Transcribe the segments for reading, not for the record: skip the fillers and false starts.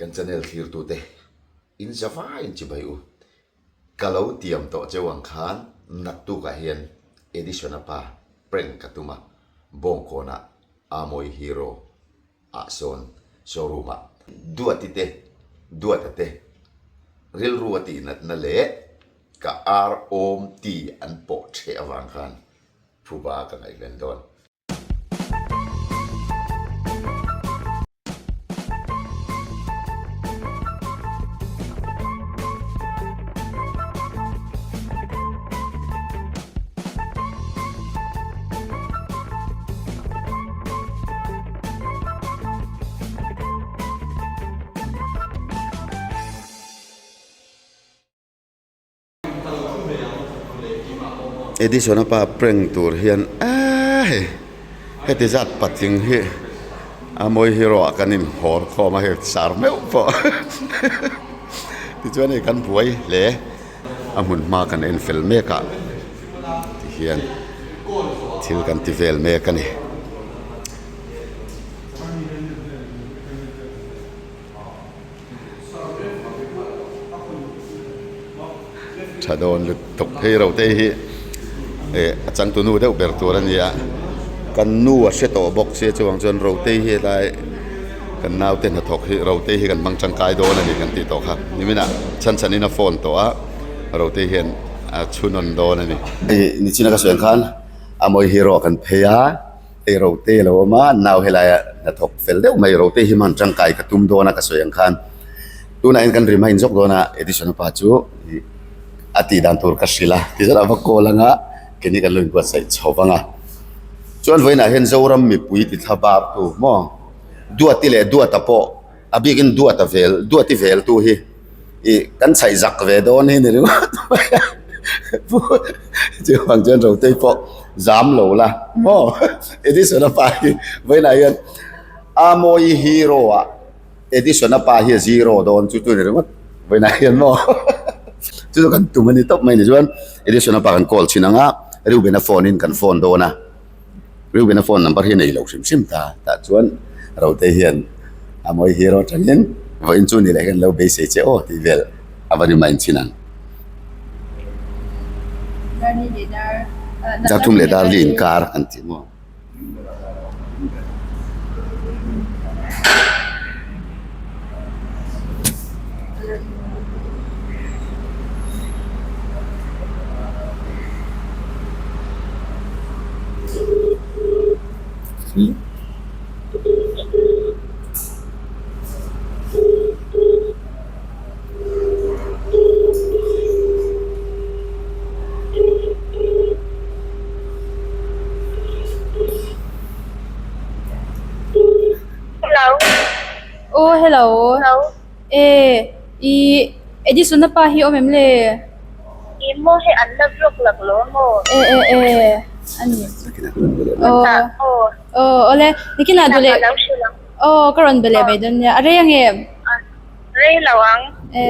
Kan channel thlirtute in za vaiin chibai u. Ka lo tiam tawh cheu ang khan naktukah hian Edison-a pa prank ka tum a, Bawngkawnah Amoy Hero ah sawn showroom ah Duati te Duata te rilru a tihnatna leh ka ar awm ti an pawh ṭheh avang khan phuba ka ngaihven dawn. Edison-a pa prank tur hian eee hei heti zat patling hi a mawi hero ah kan inhawr khawm a hei sar meuh pawh tichuan hei kan buai hle a hmun hma kan en fel mek a tihian thil kan ti vel mek a ni. Tha dawn lutuk phei ro te hi eh a changtu nu deuh ber tur a ni a kan nu a hre tawh bawk sia chuvang chuan rote hi helai kan naute hnathawk hi rote hi kan hmang tangkai dawn a ni kan tih tawh kha niminah chhan chhan in a phone tawh a rote hian a chhunawn dawn a ni. Hei nichina ka sawi ang khan a mawi hero ah kan phei a. Hei rote a lo awm a, nau helaia hnathawk fel deuh mai rote hi hman tangkai ka tum dawn a ka sawi ang khan tunah hian kan rim a inzawk dawn a Edison pa chu ih a tih dan tur ka hrilh a tichuan a va call anga keini kan lo inbuatsaih chho vang a chuan vawiinah hian Zoram mipui ti thla bar tu maw Duati leh Duata pawh a bikin Duata vel Duati vel tu hi. Ih kan chhaih zak ve dawn hi ni ringawt mai a chuvang chuan Rotei pawh zam lo la maw Edison-a pa hi vawiinah hian a mawi hero ah Edison-a pa hi a zero dawn chu chu ni ringawt vawiinah hian maw chu chu kan tum a ni tawp mai ni chuan Edison-a pa kan call chhin ang a Reuben-a phone in kan phone dawn a. Reuben-a phone number hi a nei lo hrim hrim ta tah chuan Rote hian a mawi hero atangin vawiin chu ni leh hian lo beisei che aw tih vel a va remind thin ang. Dar thum leh dar li inkar kan ti maw. Hello. Aw hello. Hello. E i Edison-a pa hi awm em le? I maw hei an la vlog lak lo a maw? E e e a ni. Aw aw awle nikinah duh leh aw ka rawn be leh mai dawn nia a rei ang em? Rei lo ang. E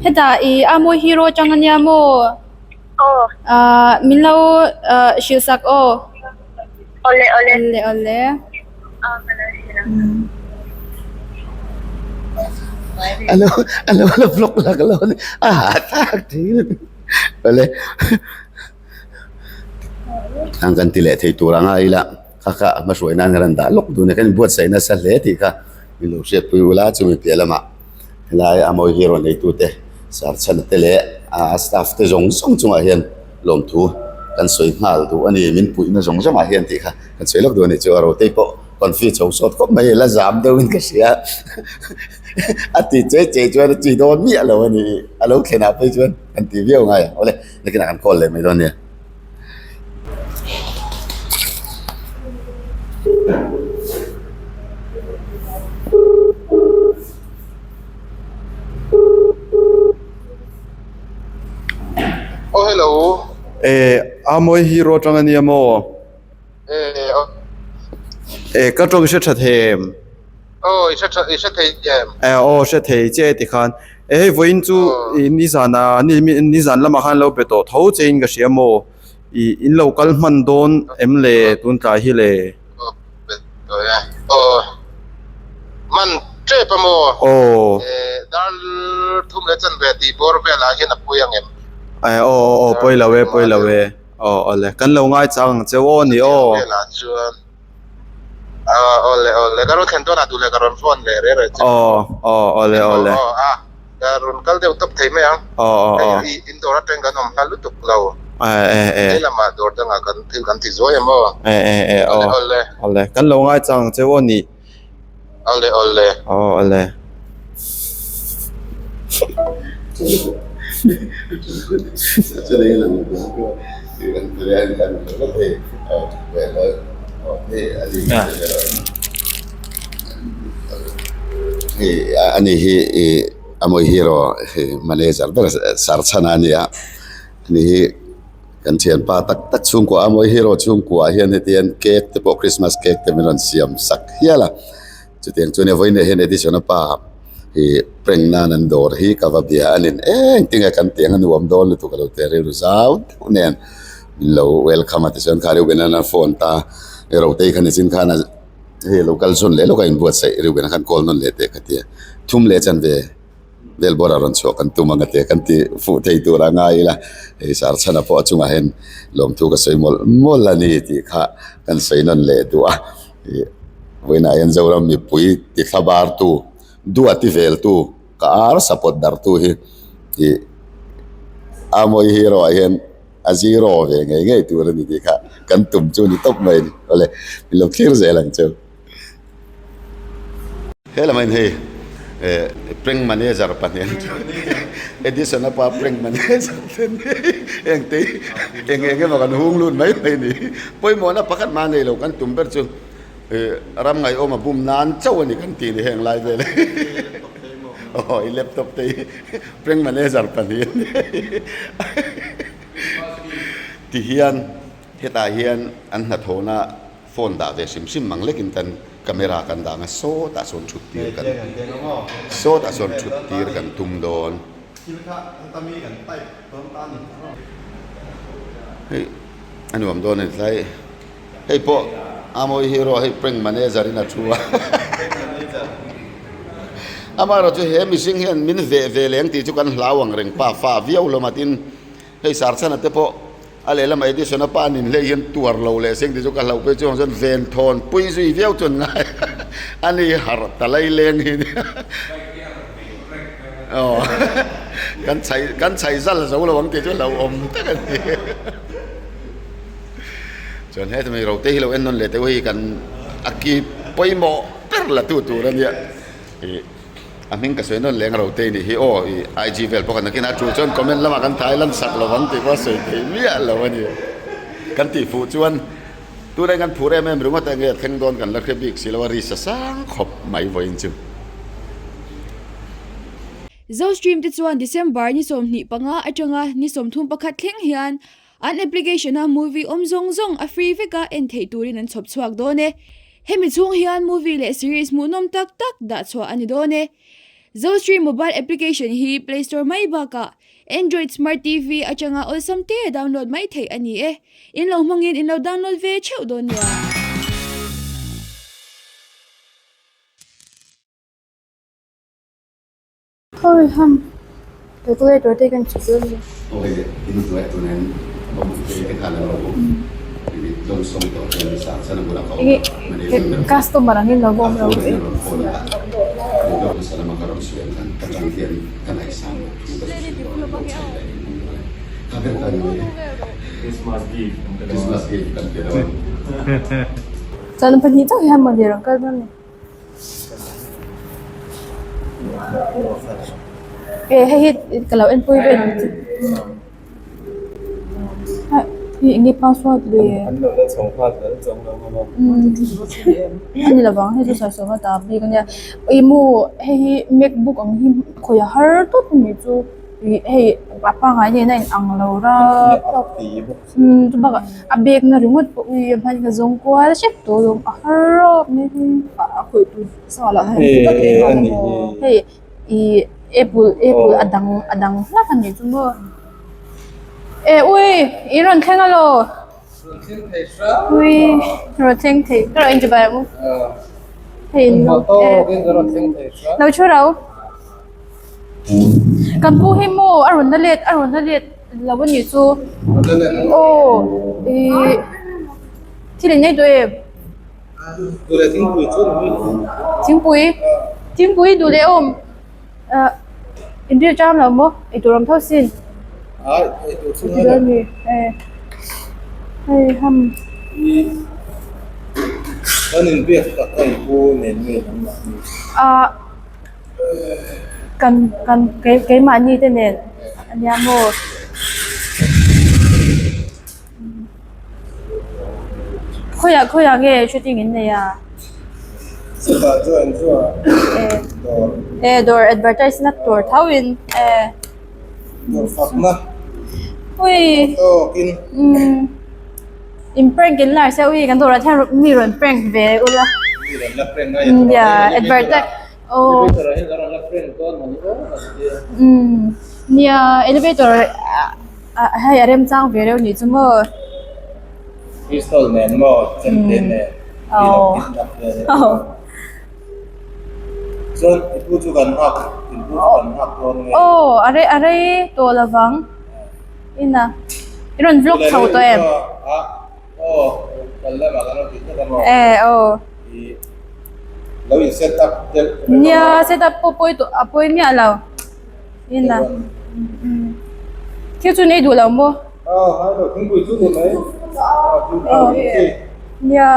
hetah i a mawi hero atang ania maw? Aw. Ah min lo hrilh sak aw. Awle awle. Awle awle. Aw ka lo hrilh ang. Alo alo la vlog la ka lo ni a hahthlak thin awle ang kan ti leh thei tur anga ila kha kha a hmahruai nan hian an dah lawk dun a kan inbuatsaih nasa hle tih kha min lo hriatpui ula chumi piah lamah helai a mawi hero neitute sarchhana te leh a staff te zawng zawng chungah hian lawmthu kan sawi nghal duh a ni min puihna zawng zawngah hian tih kha kan sawi lawk duh a ni chu a rotei pawh confi chho sawt khawp mai la zam deuhin ka hria a ti che che chuan a chi dawn miah lo a ni a lo thlen ah phei chuan kan ti viau ngai ang awle nakinah kan call leh mai dawn nia. Oh hello. Eh a mawi hero atang ania maw? Eh aw. Eh ka tawng hre tha thei em? Aw i hre tha i hre thei em? Eh aw hre thei che ti khan. Eh hei vawiin chu i nizan ah ni nizan lamah khan lo be tawh tho che in ka hria maw? I in lo kal hman dawn em le tun tlai hi le? Aw be tawh e. Aw man. Tep a maw? Aw. Dar thum leh chanve tih bawr velah hian a pawi ang em? Aw aw aw pawi lo e pawi lo e. Aw awle kan lo ngaichang ang che aw ni aw. Velah chuan aw awle awle ka rawn thlen dawnah duh leh ka rawn phone leh reh reh che. Aw aw awle awle. Aw a ka rawn kal deuh tawp thei mai ang. Aw aw aw. Hei in dawr atang kan awm hla lutuk lo. E e e. Hei lamah dawr dangah kan thil kan ti zuai em aw. E e e aw. Awle awle. Awle kan lo ngaichang ang che aw ni. Awle awle. Aw awle. Ani hi a mawi hero manager ber Sarchhana a ni a ani hi. Kan thianpa tak tak chhungkua a mawi hero chhungkua hian heti hian cake te pawh christmas cake te min rawn siam sak hial a chutiang chuan vawiinah hian Edison a pa hi prank nan an dawr hi ka va bia a ni eng tinge kan tih ang a nuam dawn lutuk a lo ti a rilru zau deuh nen min lo welcome a tichuan kha Reuben an a phone ta Rotei kha nichin khan a hei a lo kal zawn leh lawk a inbuatsaih Reuben a khan call nawn leh teh ka ti a thum leh chanve. Vel bawr a rawn chhuah kan tum ang a tia kan ti fuh thei tur a ngai ila hei Sarchhana pawh a chungah hian lawmthu ka sawi mawlh mawlh a ni tih kha kan sawi nawn leh duh a ih vawiinah hian Zoram mipui ti thla bar tu duah ti vel tu ka ar support dar tu hi ih a mawi hero ah hian a zero ve ngei ngei tur a ni tih kha kan tum chu a ni tawp mai a ni awle min lo thlir zel ang chu. He lamah in hei eh prank manager pahnih an thu Edison a pa prank manager te ni heng te hi eng eng emaw kan hung lut mai mai ni pawimawhna pakhat mah nei lo kan tum ber chu eh ram ngaihawm a bum nan chauh a ni kan tih ni heng lai vel hi aw i laptop te hi prank manager pahnih an ni ti hian hetah hian an hnathawhna. Phone dah ve hrim hrim mang lekin kan camera kan dah anga sawtah sawn thut tir kan sawtah sawn thut tir kan tum dawn. Hei a nuam dawn a ni tlai hei pawh a mawi hero hei prank manager in a thu a amaherawh chu he mihring hian min veh ve leng tih chu kan hlau ang reng pa fa viau hlawm a tin hei Sarchhana te pawh. A lehlamah Edison a pa nin hlei hian tuar lo leh seng ti chu ka hlauh phei chuang chuan ven thawn pui zui viau chuan ngai a ni harh ta lai leng hi nia aw kan chhai kan chhai zal zo lo ang tih chu hlauhawm tak a ni chuan heta mi rote hi lo en nawn leh teuh hei kan a ki pawimawh ber la tu tur a nia ih. A hming ka sawi nawn leng ro te nih hi aw i IG vel pawh kan nakin a tul chuan comment lamah kan thai lan sak lo ang tih pawh a sawi theih miah lo a ni. Kan tih fuh chuan tunah hian kan phur em em ringawt a enge a thleng dawn kan la hre bik si lo a ri sa sang khawp mai vawiin chu. Zostream te chuan December ni 25 atanga ni 31 thleng hian an application a movie awm zawng zawng a free veka en theih turin an chhawp chhuak dawn e. Hemi chhung hian movie leh series hmuhnawm tak tak dah chhuah a ni dawn e. Zostream mobile application hi Play Store mai bakah Android Smart TV atanga awlsam te download mai theih a ni e. In lo hmangin in lo download ve theuh dawn nia. Khawi ham calculator te kan chhuk dawn ni. Customer ang in lo va awm lo e. Chuan pahnih chauh hian mawni rawn kal dawn ni. Eh hei hi ka lo enpui vel ang che hei eng nge password le a ni lovang hei chu sawisawm a ta bik a nia ih maw hei hi macbook ang hi khawi a har tawp a nih chu ih hei a pangngai nen a in ang lo rap rap. Umm chu bakah a bag na ringawt pawh hi a hman ka zawng kual hrep tawh alawm a har rawp mai hi a khawih tur sa lah hian hei tak em a hei ih apple apple a dang a dang hlak a nih chu maw eh ui in rawn thleng alaw ui rawn thleng thei ka rawn inti bai ang u. Hei in lo lo thu ro. Kan pu hi maw a rawn la let a rawn la let lo a nih chu. Aw ih thil in nei duh em? Thingpui thingpui duh leh awm. Ah inri chang lo maw eitur awm tho sin eitur a ni e hei ham ah kan kan kei keimahni te nen ania maw. Khawiah khawiah nge shooting in nei a? E dawr advertise na tur tho in e ui umm in prank in lar se ui kan dawrah hian mi rawn prank ve ula nia advertise aw umm nia elevator Ah hei a remchang ve reuh nih chu maw. Pistol nen maw chemte nen Aw. Chuan i pu chu kan nghak in pu chu kan nghak dawn nge. Aw a rei a rei tawh lovang ina i rawn vlog chho tawh em? Aw kal lamah kan rawn ti tlat a maw. E aw. I lo in set up deuh. Nia set up pawh pawi tawh a pawi miah lo. Ina thil chu nei duh lo maw? Nia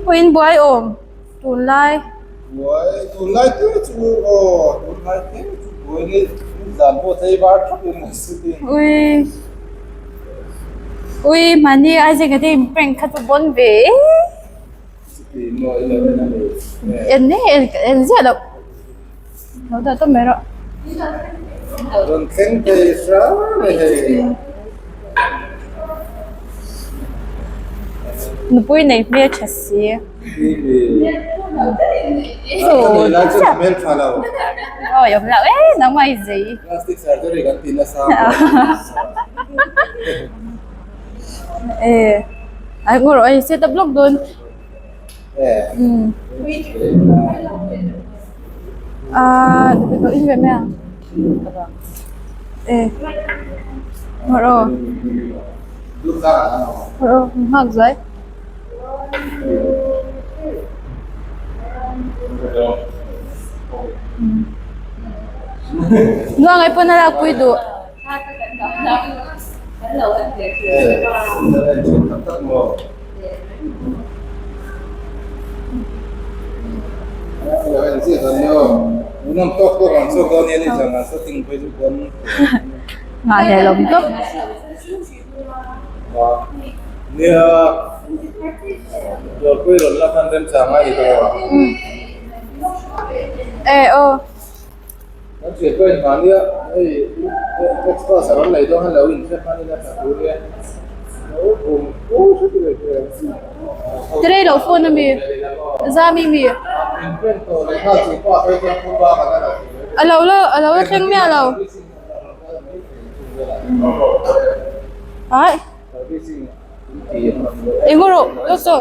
pawh in buai awm tunlai ui ui mahni Isaac a te in prank kha chu bawn ve e. En nge en en ziah loh lo dah tawp mai rawh. Rawn thleng thei hram mai hei. Nupui nei hmel tha si. Awi awm loh e nangmah i zei. Plastic surgery kan ti nasa. E ai ngaw rawh hei set up lawk dawn umm ah lo in ve mai ang e ngaw rawh ngaw rawh nghak zuai. Nuangai pawn a lakpui duh. Nghah leh lawm tawp. E aw. Kan hriat pawh in mahnia hei extra sa rawn lei dawn khan lo in hre hman ila tha tur nia lo bum fur hret ila hria Tirei lo phone ami zami mi in print tawh leh nghal chu pa phei chuan phuba kan la lo a lo la a lo la thleng miah lo ai eng rawh lawk tawh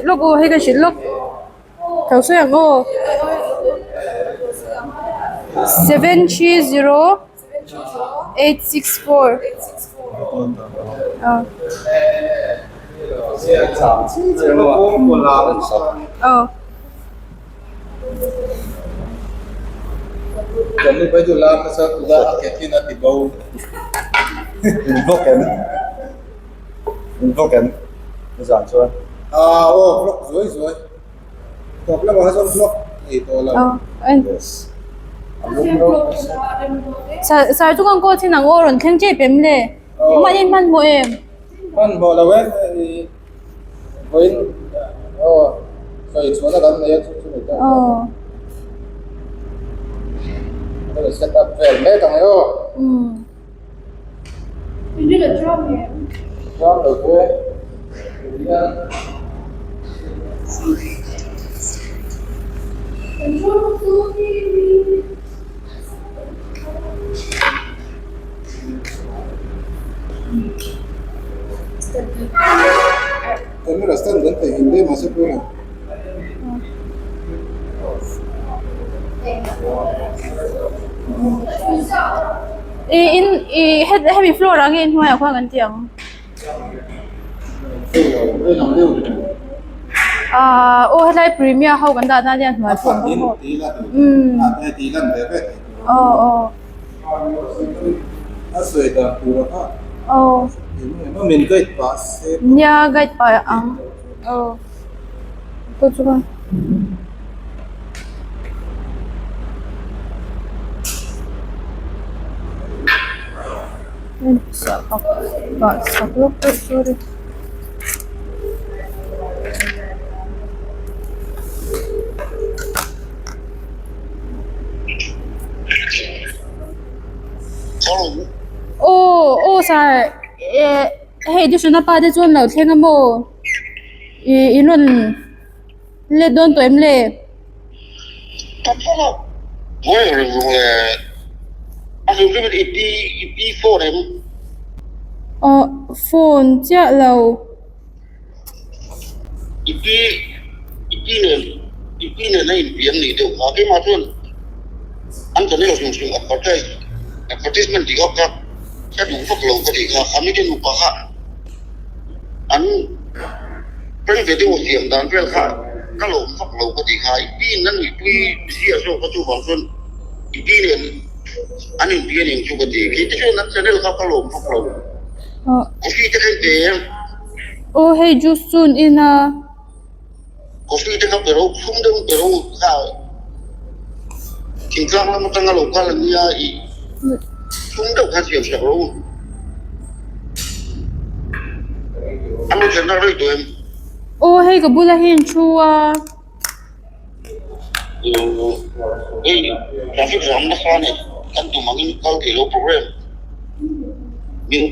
lawk aw hei ka hrilh lawk. Ka sawi ang aw 730 864 aw aw. Tawp lamah kha chuan vlog nei tawh lo. Sir sir chu kan call thin ang aw rawn thleng tep em le? Engmah in hmanhmawh em? Hmanhmawh lo e i vawiin aw sawi chhuahna kan nei a chu chu ni ta. Aw. Ka set up vel mek ang e aw. Umm. I in i hemi floor ah nge inhnuaiah khuan kan ti ang ah aw helai premier ho kan dah na nia hnuai pawh awm bawk umm aw aw aw nia guide pah ang aw pawh chu a. Aw aw sir eh hei addition a pa te chuan lo thleng a maw ih in rawn Let dawn tawh em le? Ka phawng a. Buai reng reng le. A hrim hrim in i pi i pi phone em? Aw phone chiah lo. I pi i pi nen i pi nen a inpiang nih deuh kha. Keimah chuan an channel hrim hrim advertise advertisement tih kha ka ka duh vak lo ka tih kha. Kha mite nupa kha an Peng video siam dan vel kha ka lawm vak lo ka ti kha i pi in a nuihpui zia zawk a chuvang chuan i pi nen an inpi a ning chu ka ti kei te chuan an channel kha ka lawm vak lo coffee te kha in pe em? Aw hei juice chu an in a. Coffee te kha pe ro thlum deuh in pe ro kha thingtlang lam atanga lo kal ania i thlum deuh kha siam sak ro. A lo thlenna rei tawh em? Aw hei ka bula hi an thu a. Hei traffic jam nasa a ni kan tum angin kal thei lo program min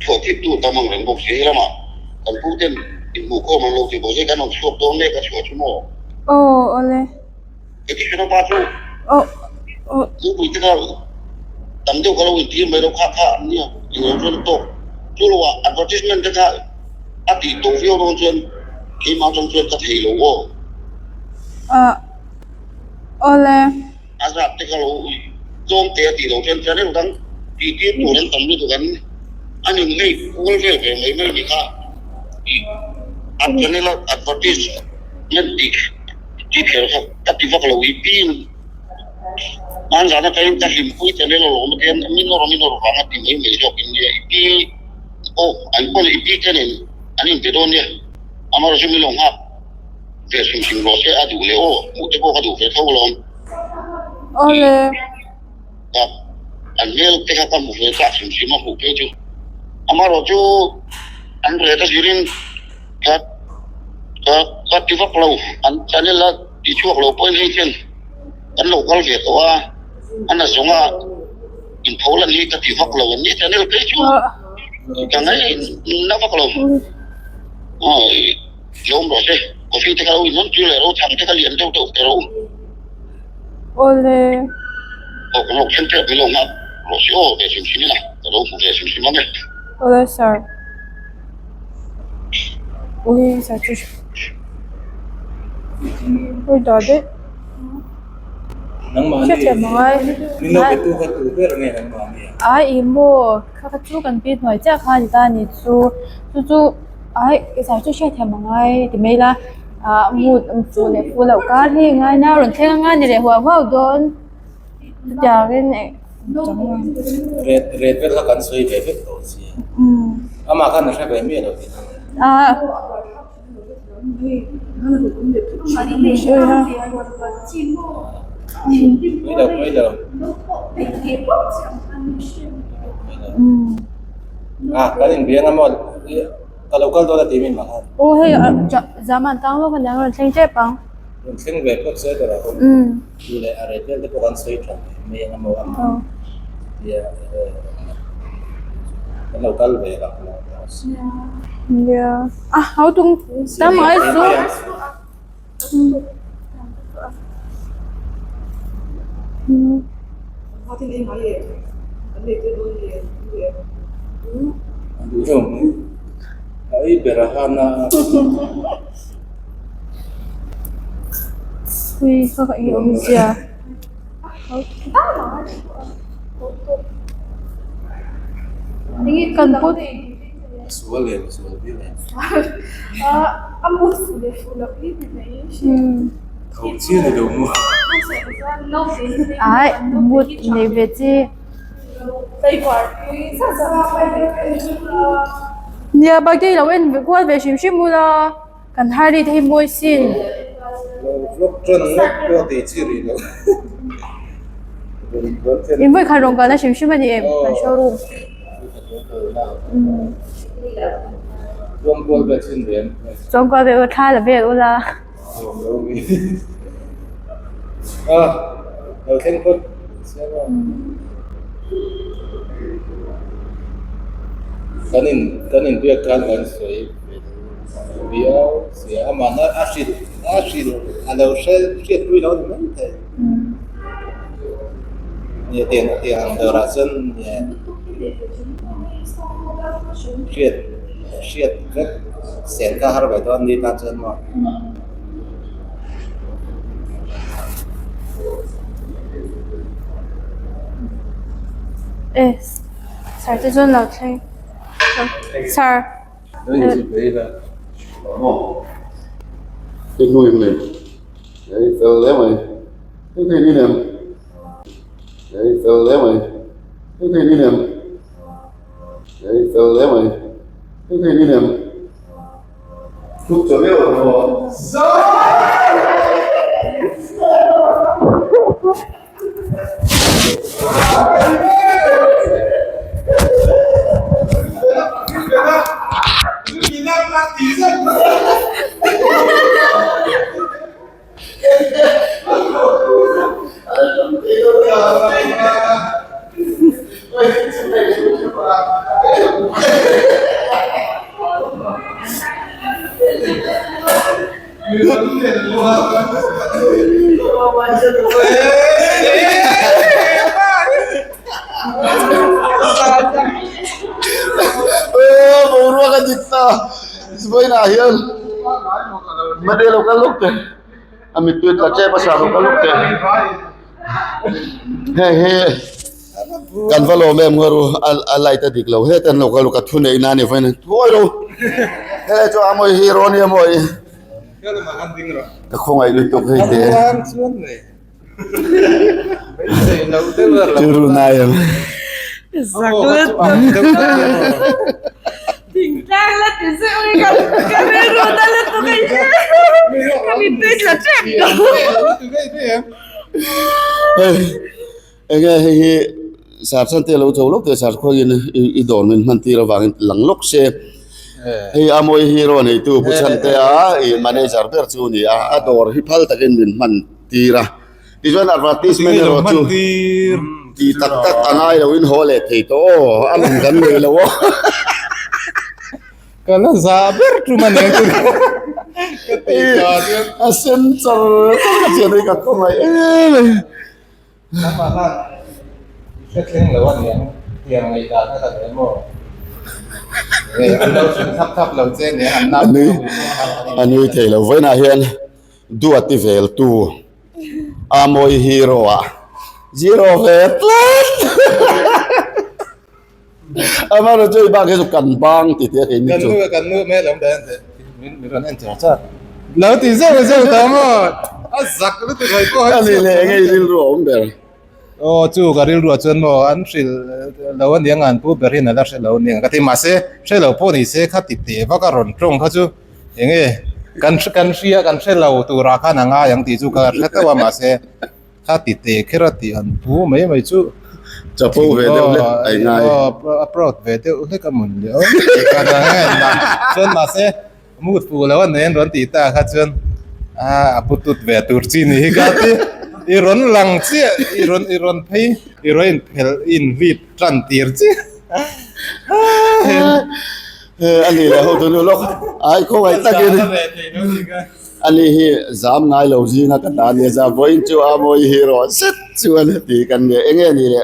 thuah thit tu tam ang reng bawk si he lamah kan pu ten inhmuh khawm an lo ti bawk si kan rawn chhuak dawn mek a chhuah chu maw? Aw awle. Edison a pa chu Aw aw. Nupui te kha tam deuh ka lo intir mai lo kha kha an nia englo chuan a tawk chu lo ah advertisement te kha a tih tawh viau dawn chuan keimah atang chuan ka thei lo aw. Ah awle. A zat te kha lo tlawm te a tih loh chuan channel dang tih tir tur an tam lutuk an an in lei kual vel ve mai mai ni kha ih a channel a advertisement tih tih kher kha ka ti vak lo i pin hman zan atangin ka hlimpui channel a lawm atian min nawr min nawr vang a ti mai mai zawk in nia i pi pawh an pawn i pi te nen an in pe dawn nia amaherawhchu min lo nghak ve hrim hrim rawh se a duh leh aw hmuh te pawh ka duh ve tho alawm. Awle. Ka an hmel te kha ka hmu ve chak hrim hrim a hmuh phei chu amaherawhchu an ret a zirin ka ka ka ti vak lo an channel a ti chhuak lo pawhin hei hian kan lo kal ve tawh a a na zawnga intho lan hi ka ti vak lo an ni channel phei chu ka ngaih na vak lo aw lawm rawh se coffee te kha lo inhawn tir leh ro chhang te kha lian deuh deuh te ro. Awle. Aw ka lo thleng tep mai lo nghak rawh se aw ve hrim hrim ila ka lo hmu ve hrim hrim ang e. Awle sir. Ui sir chu Ui dah daih. Nangmahni Hriatthiam a ngai. Min lo betu kha tu ber nge nangmahni a? Ai ih maw kha kha chu kan pi hnuai chiah kha a ni ta a ni chu chu chu ai sir chu hriatthiam a ngai ti mai ila. Ah mood an fuh leh fuh loh kar hi ngai na rawn thleng anga ni leh huau huau dawn chutiangin eh Ret ret vel kha kan sawi ve vek tawh si amah khan a hre ve miah lo tih ah Mai lo mai lo ah kan inbiang a maw Ka lo kal dawn a ti min mah khan. Aw hei zaman tang lawk a niang rawn thleng tep ang. Rawn thleng ve phawt se ka rawh. Tu leh a rei vel te pawh kan sawi tha mai ang emaw ang tia kan lo kal ve lak lo. Nia a hau tung tam ngai chu. Ui ka ka ei awmzia. Kan put Ai mut nei ve chi. Nia bike te hi lo en kual ve hrim hrim ula kan Harley te hi mawi sin. In vawi khat rawn kalna hrim hrim a ni em kan showroom. Chuangkual ve ula thla la vel ula. E sir te chuan lo thleng sir. Boruak a dik ta vawiinah hian mate lo kal lawk teh a mittui tla tep a sa lo kal lawk teh hei hi kan va lawm em ngaru a light a dik lo heta an lo kal ka thu neih na a ni vawiin thuai lo he chu a mawi hero ania mawi ka khawngaih lutuk hei te. Enge hei hi sarchhan te lo chho lawk teh sarkhuangin i dawr min hman tir avangin lang lawk se hei a mawi hero neitu Pu Chhantea i manager ber chu a ni a a dawr hi phal takin min hman tir a tichuan advertisement erawh chu ti tak tak a ngai lo in haw leh thei tawh aw a man kan nei lo aw. Ka la za ber tum a nia chu ka ti ta chuan. A sen char char ka chian hi ka khawngaih em a. Nangmah khan i hre thleng lo a niang tiang ngaihdan a la nei maw? An lo hrilh thap thap lo che nia an nau A nui thei lo vawiinah hian Duati veltu a mawi hero ah zero ve tlat Amaherawhchu hei bak hi chu kan bang ti teh a keini chu. Kan nu kan nu hmel awm dan teh min min rawn en char char. Lo ti zeuh zeuh ta maw a zak lutuk hai pawh A ni leh enge i rilru a awm ber. Aw chu ka rilru ah chuan maw an hrilh lo a niang an pu ber hian a la hre lo aniang ka ti mahse hre lo pawh ni se kha ti teh vak a rawn tawng kha chu enge kan kan hria kan hre lo turah khan a ngai ang tih chu ka hre teuh a mahse Kha ti teh kher a tih an pu mai mai chu. Chapo ve deuh hlek a ingai. Aw a proud ve deuh hlek a mun leh aw. Chuan mahse mood fuh lo a nei an rawn tih ta kha chuan a pu tut ve tur chi ni hi ka ti. I rawn lang chiah i rawn i rawn phei i rawn inphelh i inhlip tan tir chiah. A ni leh ho tunu lawk ai khawngaih takin. Ani hi zam ngai lo zinga ka ta nia za vawiin chu a mawi hi rawh zet chuan heti kan nia enge ni le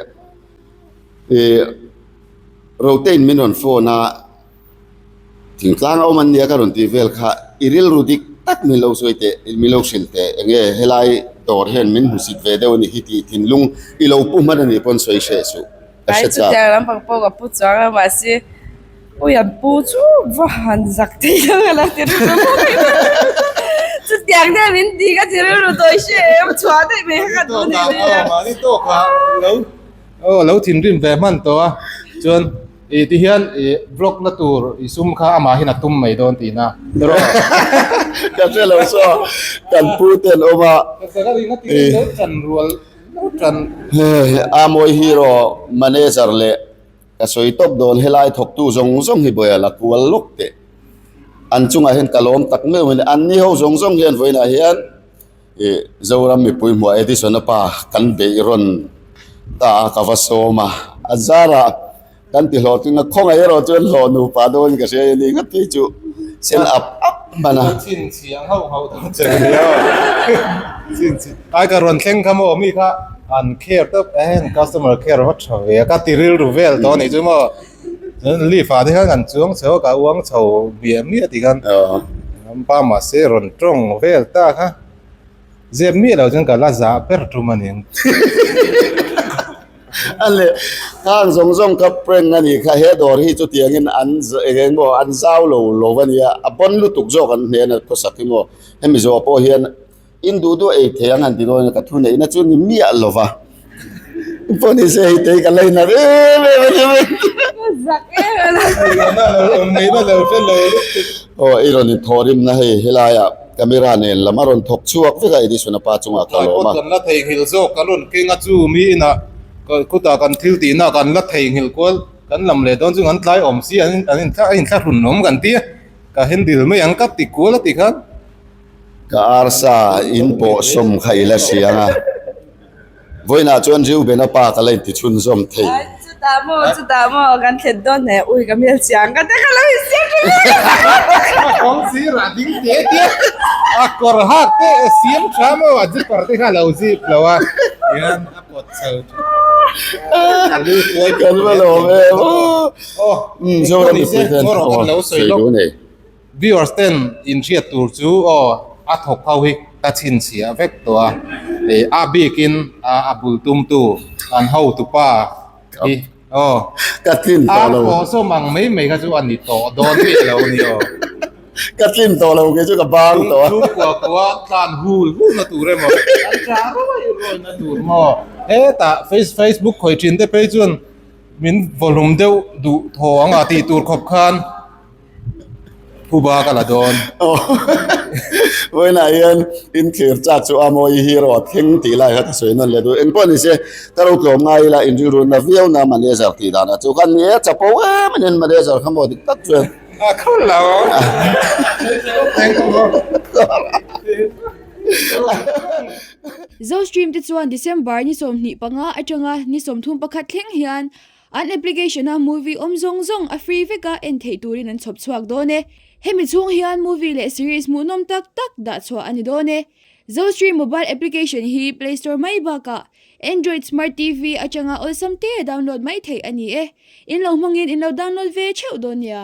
ih Rotein min rawn phone a thingtlang a awm an nia ka rawn tih vel kha i rilru dik tak min lo sawi teh min lo hrilh teh enge helai dawr hian min hmusit ve deuh a ni hi tih thinlung i lo pu hman a nih pawn sawi hreh suh. Ka hre chak. Chutiang lampang pawh ka pu chuang a mahse ui an pu chu va han zak thei lo ka lo ti rilru bawk a chutiang te min ti ka ti rilru tawi hre em chhuah daih mai kha ka duh ni mai a. Mahni tawkah lo aw lo thinrim ve hman tawh a chuan ih ti hian ih vlog na tur i sum kha amahin a tum mai dawn tihna erawh Ka hre lo saw kan pu te an awm a. Ka ring a ti lo chan rual. A mawi hero manager leh ka sawi tawp dawn helai thawktu zawng zawng hi bawiha la kual lawk teh. An chungah hian ka lawm tak meuh mai an ni ho zawng zawng hian vawiinah hian ih Zoram mipui hmuah Edison a pa kan beih rawn ta a ka va sawm a a zarah Kan ti hlawhtling a, khawngaih erawh chuan hlawh nupa dawn ka hria ni nghat phei chu sen ap ap hman a. Chhinchhiah nghauh nghauh dawn che nia chhinchhiah ai ka rawn thleng kha maw mi kha an care tawp e an customer care va tha ve a ka ti rilru vel tawh a nih chu maw chuan leaf ah te khan kan chuang chho a ka uang chho miah miah tih khan pa mahse rawn tawng vel ta kha zep miah lo chuan ka la zah ber tum a ni. A leh khang zawng zawng kha prank a nih kha he dawr hi chutiangin an eng eng maw an zau lo lo a nia a pawn lutuk zawk an hnen a khawsak hi maw hemi zawh pawh hian in duh duh ei thei ang han ti dawn a ka thu neihna chu ni miah lo va pawh ni se hei tei ka la inat em em a ni mai aw i rawn inthawhrimna hei helaiah camera nen lam a rawn thawk chhuak vek a Edison a pa chungah ka lawm a. Kan la theihnghilh zawk kan rawn keng a chu mi inah khutah kan thil tihna kan la theihnghilh kual kan lam leh dawn chu kan tlai awm si an an inthla hrun awm kan ti a ka handle mai ang ka ti kual a ti khan. Ka arsa in pawh sawm kha i la hria ang a. Vawiinah chuan Reuben a pa ka la inti chhunzawm thei. Ai chutah maw chutah maw kan thlen dawn hneh ui ka hmel chiang ka te ka lo insiam tha hle A kawng sirah ding te te a kawr hak te a siam tha maw a zipper te kha a lo zip lo a tihian a pawt chho tha a lu kuai Kan va lawm em aw. Aw Zoram mipui ten aw sawi duh nei. Viewers ten in hriat tur chu aw a thawk ho hi ka chhinchhiah vek tawh a, ih a bikin a bul tumtu an hotupa hi aw Ka tlin tawh lo. A pawhsawm ang mai mai kha chu a ni tawh dawn miah lo a ni aw. Ka tlin tawh lo kei chu ka bang tawh a. Chhungkua kua tlan hul hul na tur emaw an tla ruai ruai na tur maw hetah facebook khawi thin te phei chuan min vawhlum deuh duh thaw ang a tih tur khawp khan Phuba ka la dawn. Vawiinah hian inthlir chak chu a mawi hero a thleng tih lai kha ka sawi nawn leh duh. Engpawh ni se, ka ro tlawm ngai ila inrilru na viau na manager tih danah chu khan ni e, chapo em a nen manager kha maw dik tak chuan. A khawl lo. Zostream te chuan December ni 25 atanga ni 31 thleng hian An application a movie awm zawng zawng a free vek a en theih turin an chhawp chhuak dawn e. Hemi chhung hian movie leh series hmuhnawm tak tak dah chhuah a ni dawn e. Zostream mobile application hi Play Store mai bakah Android Smart TV atanga awlsam te download mai theih a ni e. In lo hmangin in lo download ve theuh dawn nia.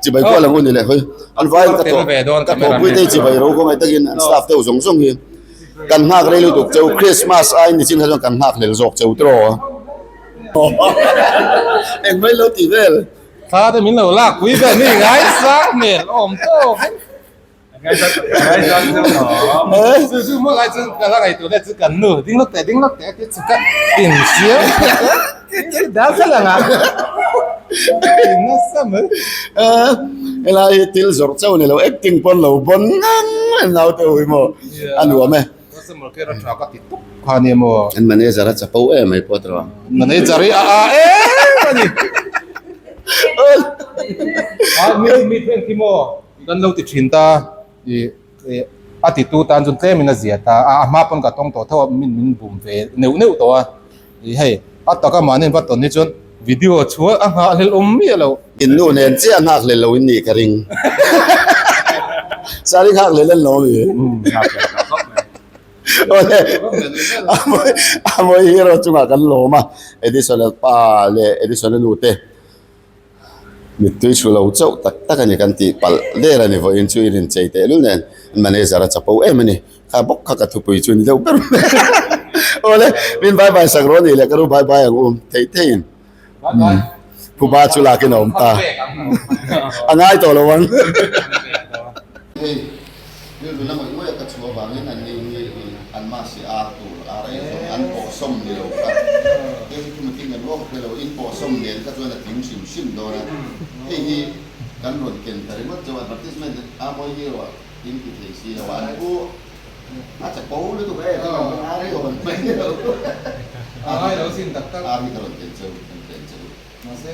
Chibai kual ang u ni leh hawi. An vaiin ka thawh ka thawhpui te chibai ro kawng ai takin an staff deuh zawng zawng hi kan nghak rei lutuk cheu Christmas aiin nichin kha chuan kan nghak hlel zawk cheu tiraw. Eng mai lo tih vel. Thla te min lo lak pui vel mi ngaisang hmel awm tawk in. Helai hi thil zawrh chauh ni lo acting pawn lo bawn ngang mai naute ui maw a nuam e. An manager a chapo em mai pawh tawh. Manager hi a a em a ni. Kan lo ti thin ta i a titu tan chuan tlemin a zia ta a, a hma pawn ka tawng tawh tho a min min bum ve neuh neuh tawh a i hei a taka mahni va tawn hi chuan video chhuah a nghahhlelh awm miah lo. In nu nen chiah a nghakhlelh lo in nih ka ring. Sari nghakhlelh an lo ami? Nghakhlelh tawh khawp mai. Awle a mawi a mawi hero chungah kan lawm a Edison-a pa leh Edison-a nu te. Mittui chhu lo chauh tak tak a ni kan tih palh der a ni vawiin chu i rinchei tehlul nen manager a chapo em a ni. Kha bawk kha ka thupui chu ni deuh ber mai. Awle min bye bye sak rawh a nih leh ka ru bye bye ang u theih theihin. Phuba chu lakin a awm ta. A ngai tawh lo ang. Hei rilru na ngawih ngawih a ka chhuah avangin an ni hi an mahse ar tur ar ei zawng an pawhsawm ni lo kha. Hei hi thuma thing kan ruak a hre lo in pawhsawm nen kha chuan a tling hrim hrim dawn a. Hei hi kan rawn ken ta ringawt chauh advertisement a mawi hero ah in ti thei si lo a an pu a chapo lutuk e chu kan ar hi rawn mai lo. A ngai lo sin tak tak. Ar hi ka rawn ken chauh kan ken chauh. Mahse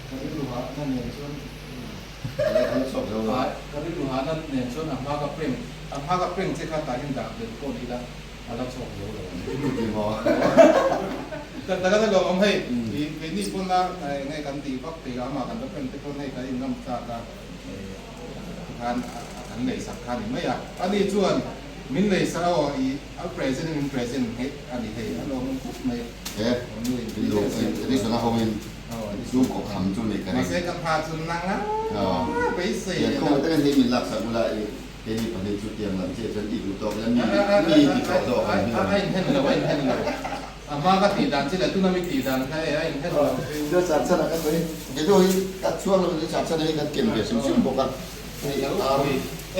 ka rilru ah na nen chuan Ka rilru hahna nen chuan a hma ka prank a hma ka prank che kha tah hian dah belh pawh ni ila a la chhuak zo lo ang. Tak tak a lawm awm hei i keini pawn a enge kan tih vak tih amah kan va prank te pawn hei kan inngam tlak a tikhan kan leisak kha a ni mai a ani chuan min leisak a aw i a present in min present ngei a ni hei a lawm awm khawp mai. He edition a ho in Chhungkaw kham chu nei ka ring. Mahse ka hma chu nang a beisei a. Khawngaih takin hei min laksak ula i keini pahnih chu tiang lam chiah chuan i duh tawk ila mi mi ti tawh zawk ang hi. A inhen lo a inhen lo. A hma ka tih dan chi leh tuna mi tih dan kha e a inhen lo. Chuan char chhan a ka sawi. Kei chu hi ka chhuak lo chu char chhan hi kan ken ve hrim hrim bawk a. Hei ar.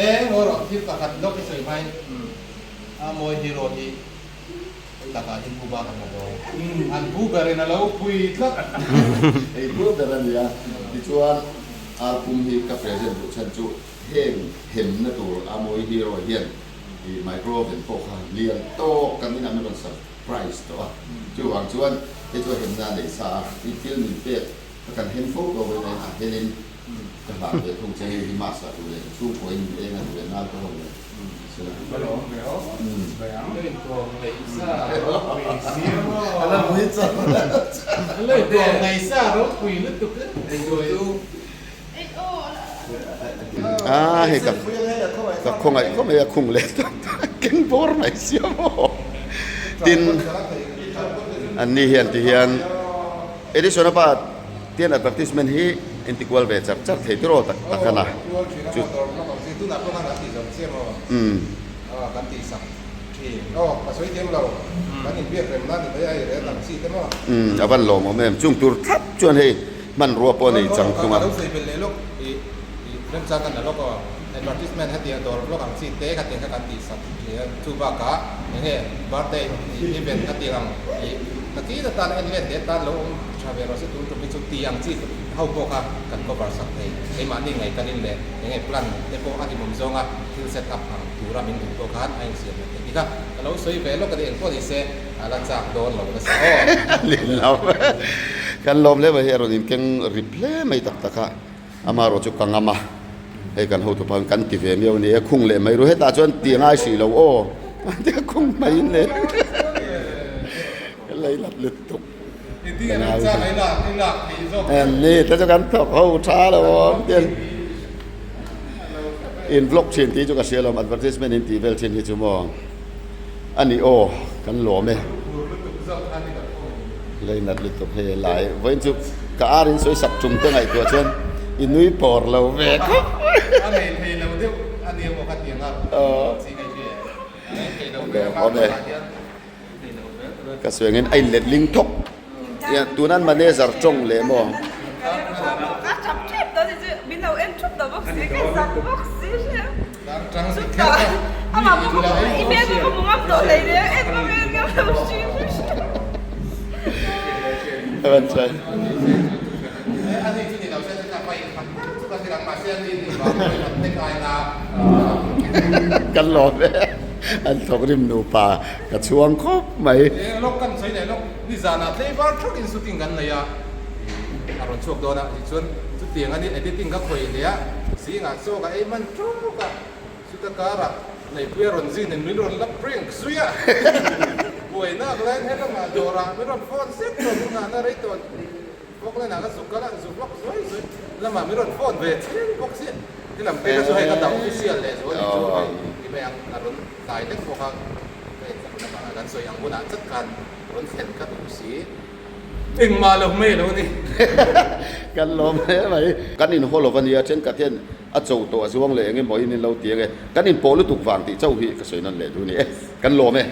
E ngaw rawh thil pakhat lawk i sawi hmain a mawi hero hi. Hei takah hian pu bak an la dawn. An pu berin a lo pui tlat. Hei pu ber a nia. Tichuan ar pum hi ka present duh chhan chu heng hemna tur a mawi hero hian i micro oven pawh kha lian tawk kan inah min rawn surprise tawh a. Chuvang chuan hei chu a hemna a nei sa a, i thil min pek kha kan hem fo tawh vawiin a helin ka hlan ve thung che hei hi master duh leh chhungkaw in eng a duh leh nau te ho leh. A hei ka ka khawngaih khawp mai a khung leh tak tak keng bawr mai sia maw tin an ni hian ti hian Edison a pa tian advertisement hi intikual ve char char thei tiraw tak tak a na chu umm. Umm a van lawmawm em chung tur thlap chuan hei hmanrua pawh a nei chang thung a. Tha ve rawh se tun tum hi chu ti ang chi ho pawh kha kan cover sak thei. Keimahni ngaih kalin leh eng nge plan te pawh a hlimawm zawnga thil set up ang tura min duh pawh khan a insiam leh thei ti kha ka lo sawi ve lawk a ni. Engpawh ni se a la chak dawn lo nasa aw. Lin lo kan lawm hle mai hi a rawn inkeng rip hle mai tak tak a, amaherawh chu ka ngam a, hei kan hotu pawh kan ti ve miau a ni e, khung leh mai ru hetah chuan ti ngai hrih lo aw tia khung mai in le lei lat lutuk. Ni te chu kan thawk ho tha lo awm tian in vlog thin tih chu ka hria lawm advertisement in tih vel thin hi chu maw a ni aw kan lawm e leinat lutuk hei lai vawiin chu ka ar in sawi sak tum te ngaihtuah chuan i nui pawr lo ve khawp lawm e. Ka sawi angin a inlet ling thawk. Tuna an manager tawng leh maw? Kan lawm e. An thawk rim nupa ka chhuang khawp mai. E lawk kan sawi leh lawk nizanah tlei var thak in shooting kan nei a a rawn chhuak dawn a tichuan chutiang a ni editing ka khawih leh a zingah chaw ka ei hman ṭuk a chuta karah Neihpuia rawn zin in min rawn la prank zui a buaina ak laiin helamah dawrah min rawn phone zet tawh min nghahna rei tawh Falkland ah ka zuk kal a zuk lawk zuai zuai lamah min rawn phone ve chiang bawk si ti lam phei kha chu hei ka dah official leh zual ni chu hei ti mai ang a rawn tlai lek bawk a ka in lamah kan sawi ang hunah chat khan rawn thlen ka duh si. Engmah lo mai a lo ni. Kan lawm hle mai. Kan in haw lova nia thenkhat hian a cho tawh a zuang leh eng emaw in in lo ti ang e. Kan in pawh lutuk vang tih chauh hi ka sawi nawn leh duh a ni e. Kan lawm e.